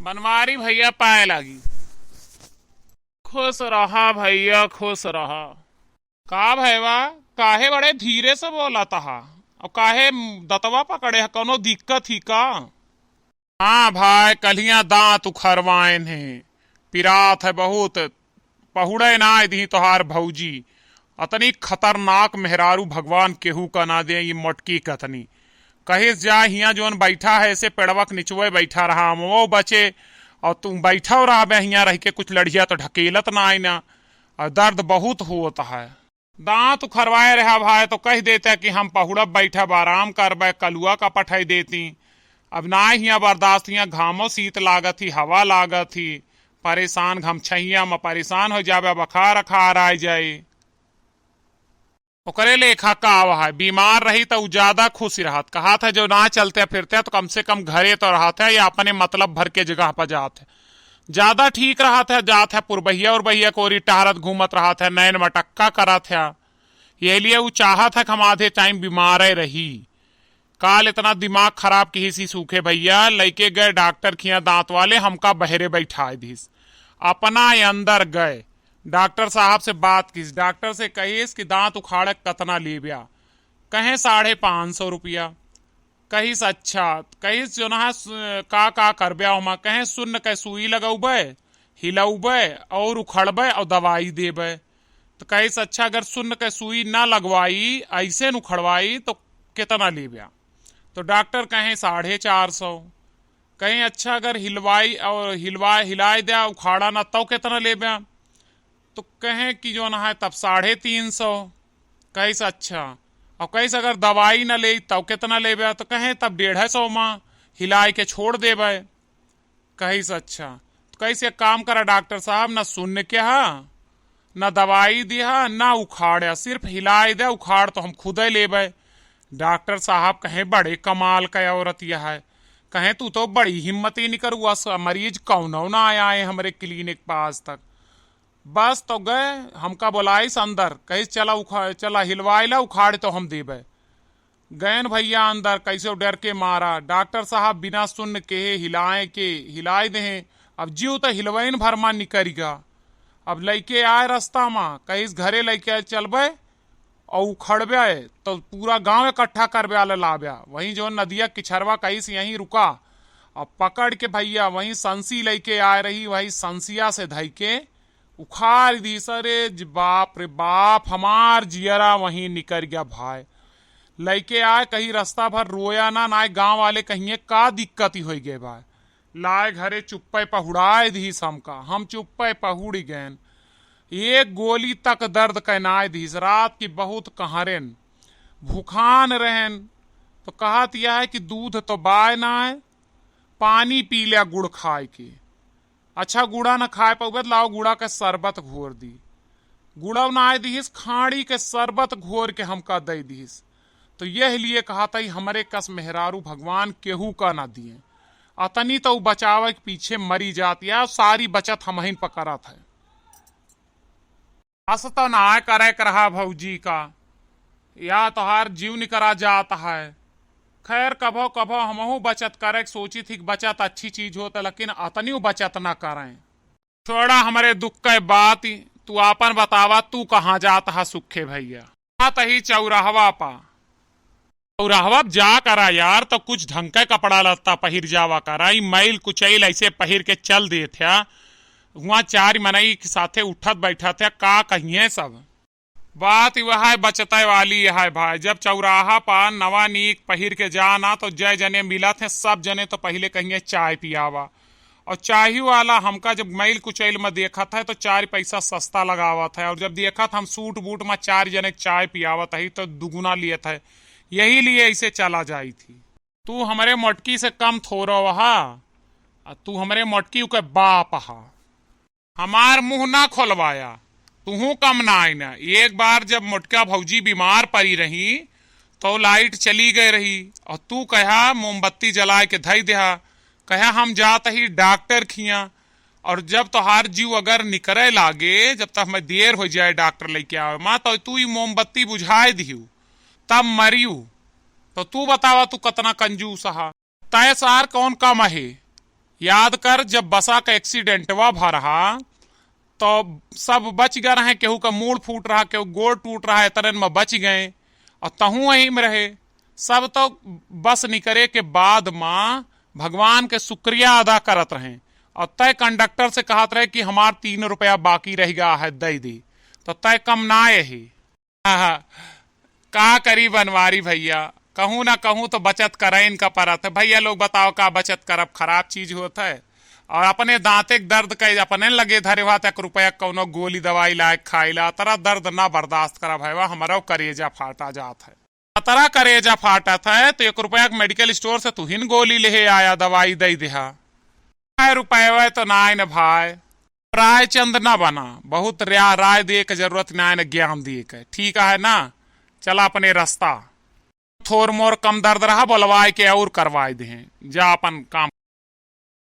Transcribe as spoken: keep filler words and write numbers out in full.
बनवारी भइया पाए लागी। खुश रहा भइया, खुश रहा। का भइया, काहे बड़े धीरे से बोलत हा? अउर काहे दतवा पकड़े ह? कउनो दिक्कत ही का? हाँ भाई, कल्हियाँ दाँत उखरवाएन हैं, पिरात है बहुत। पहुड़े नाहीं दिहीं तोहार भउजी। अतनी खतरनाक मेहरारू भगवान केहू का न दें, ई मोटकी कतनी। कहिस जा हियाँ जउन बइठा है, एसे पेड़वा के निचवे बइठा रहा, अमवो बचे, अउर तू बइठउ रहबे हियाँ रहिके, कुछ लड़िया तउ ढकेलत नाहीं न, अउर दर्द बहुत होत है। दाँत उखरवाए रहा भाई, तउ कहि देते कि हम पहुड़ब, बइठब, आराम करबे, कलुआ का पठइ देती। अब नाहीं हियाँ बर्दाश्त, हियाँ घामो सीत लागत ही, हवा लागत ही, परेशान, घमछइया म परेशान होइ जाबे, बखार अखार आइ जाई। ओकरे लेखा का है, बीमार रही तउ उ जादा खुश रहत। कहत है जो नाहीं चलते फिरते तउ कम से कम घरे तउ रहत है या अपने मतलब भर के जगह पर जात है। जादा ठीक रहत है, जात है पुरबहिया उरबहिया कोरी टहरत घूमत रहत है, नैन मटक्का करत है। यही लिए उ चाहत है कि हम आधे टाइम बीमारे रही। काल इतना दिमाग खराब किहिस सूखे भइया, लइके गए डॉक्टर खियाँ दाँत वाले, हमका बहरे बइठाइ दिहिस। अपना अंदर गए, डॉक्टर साहब से बात किहिस, डॉक्टर से कहिस कि दाँत उखाड़े कतना लेब्या? कहें साढ़े पाँच सौ रुपया। कहिस अच्छा, कहिस जउन है स-, का का करब्या ओमा? कहें सुन्न के सुई लगउबे, हिलउबे अउर उखड़बे अउर दवाई देबे। तउ कहिस अच्छा, अगर सुन्न के सुई न लगवाई, अइसे न उखड़वाई तउ केतना लेब्या? तउ डॉक्टर कहें साढ़े चार सौ। कहें अच्छा, अगर हिलवाई अउर हिलवा हिलाइ द्या, उखाड़ा न, तउ केतना लेब्या? तउ कहें कि जउन है तब साढ़े तीन सौ। कहिस अच्छा, अउर कहिस अगर दवाई न लेई तउ केतना लेब्या? तउ कहें तब डेढ़ सौ मा हिलाइ के छोड़ देबे। कहिस अच्छा। तउ कहिस एक काम करा डॉक्टर साहब, न सुन्न के हा, न दवाई दिहा, न उखाड़ा, सिर्फ हिलाइ द्या, उखाड़ तउ हम खुदे लेबे। डॉक्टर साहब कहें बड़े कमाल का औरत यह है। कहें तू तउ बड़ी हिम्मती निकरुआ स-, मरीज कउनो न आए हमरे क्लिनिक पर आज तक। बस तउ गए, हमका बोलाइस अंदर, कहिस चला उखा-, चला हिलवाइ ला, उखाड़ तउ हम देबे। गएन भइया अंदर, कइसे डर के मारा, डॉक्टर साहब बिना सुन्न केहे हिलाए के, हिलाइ देहें। अब जिउ तउ हिलवइन भर मा निकरि गा। अब लइके आए रस्ता मा, कहिस घरे लइके आए चलबे, अउ उखड़बे, तउ पूरा गाँव इकट्ठा करबे आला लाब्या। वहीं जउन नदिया किछरवा कहिस यहीं रुका, अब पकड़ के भइया वहीं संसी लइके आए रही, वहीं संसिया से धइके उखाड़ दिहिस। अरे ज-, बाप रे बाप, हमार जियरा वहीं निकरि गा भाई। लइके आए, कहीं रस्ता भर रोया न, नाहीं गाँव वाले कहिहें का दिक्कत ही होइ गए भाई। लाए घरे चुप्पे पहुड़ाए दिहिस हमका, हम चुप्पे पहुड़ि गएन। एक गोली तक दर्द कै नाय दिहिस, रात की बहुत कहरेन, भुखान रहेन, तउ कहत यह है कि दूध तउ बाय नाय, पानी पी ल्या गुड़ खाए के। अच्छा, गुड़ा न खाए पउबे त लाओ गुड़ा के शरबत घोर दी। गुड़व नाय दिहिस, खाड़ी के शरबत घोर के हमका दइ दिहिस। तउ यह लिए कहत हई, हमरे कस मेहरारू भगवान केहू का न दिए। अतनी तउ बचावे के पीछे मरी जात या, सारी बचत हमहिन पकड़त है। अस तउ नाय करे के रहा भउजी का, या तोहार जीव निकरा जात है। खैर, कभो कभो हमहू बचत करे के सोचित ही कि बचत अच्छी चीज होत है, लेकिन अतनी बचत न करें। छोड़ा हमरे दुख के बात, तू आपन बतावा, तू कहाँ जात हा सुखे भइया? जात ही चौराहवा पा। चौराहवा प जा करा यार, तउ कुछ ढंग के कपड़ा लत्ता पहिर जावा करा। ई मैल कुचैल ऐसे पहिर के चल देत है, हुआँ चार मनई के साथे उठत बैठत है, का कहिए सब। बात वह है बचतै वाली है भाई। जब चौराहा पा नवा नीक पहिर के जाना, तउ जय जने मिलत है, सब जने तउ पहिले कहिए चाय पियावा। अउर चाही वाला हमका जब मैल कुचैल में देखत है, तउ चार पैसा सस्ता लगावत है, अउर जब देखत हम सूट बूट में चार जने चाय पियावत है, तउ दुगुना लियत है। यही लिए ऐसे चला जाई थी। तू हमरे मोटकी से कम थोरो हा, आ तू हमरे मोटकी के बाप हा। हमार मुँह ना खोलवाया, तुहूँ कम ना आइना। एक बार जब मोटका भौजी बीमार पड़ी रही, तउ लाइट चली गए रही, अउर तू कहा मोमबत्ती जलाए के धई देहा, कहा हम जात ही डॉक्टर खिया। अउर जब तोहार जीव अगर निकरे लागे, जब तक हमें देर होइ जाए डॉक्टर लइके आवे मा, तउ तू ई मोमबत्ती बुझाए दिहू, तब मरियू। तउ तू बतावा, तू कतना कंजूस हा। तय सार कौन कम आहे? याद कर, जब बसा का एक्सीडेंटवा भा रहा, तो सब बच गए रहे, केहू का मूड़ फूट रहा, केहू गोड़ टूट रहा, इतने में बच गए, और तहूँ वहीं में रहे। सब तो बस निकरे के बाद माँ भगवान के शुक्रिया अदा करत रहे, और तय कंडक्टर से कहत रहे कि हमार तीन रुपया बाकी रह गया है, दे दी, तो तय कम ना यही। हाँ, हाँ। का करी बनवारी भैया, कहूँ ना कहूँ तो बचत करइन का परत है। भैया लोग बताओ, का बचत करब, खराब चीज होत है? और अपने दांते के दर्द के अपने लगे धरे हुआ, तक रुपया कौनो गोली दवाई लाए खाइला, तरा दर्द ना बर्दाश्त करब है, वह हमरो करेजा फाटा जात है। तरा करेजा फाटत है तो एक रुपया के मेडिकल स्टोर से तुहिन गोली लेहे आया, दवाई दे देहा। रुपये तो नाय न भाई, रायचंद ना बना, बहुत रा-, राय दिए के जरूरत नाय न, ज्ञान दिए के, ठीक है ना? चला अपने रास्ता। थोर मोर कम दर्द रहा, बोलवाए के और करवाए दे, जा अपन काम।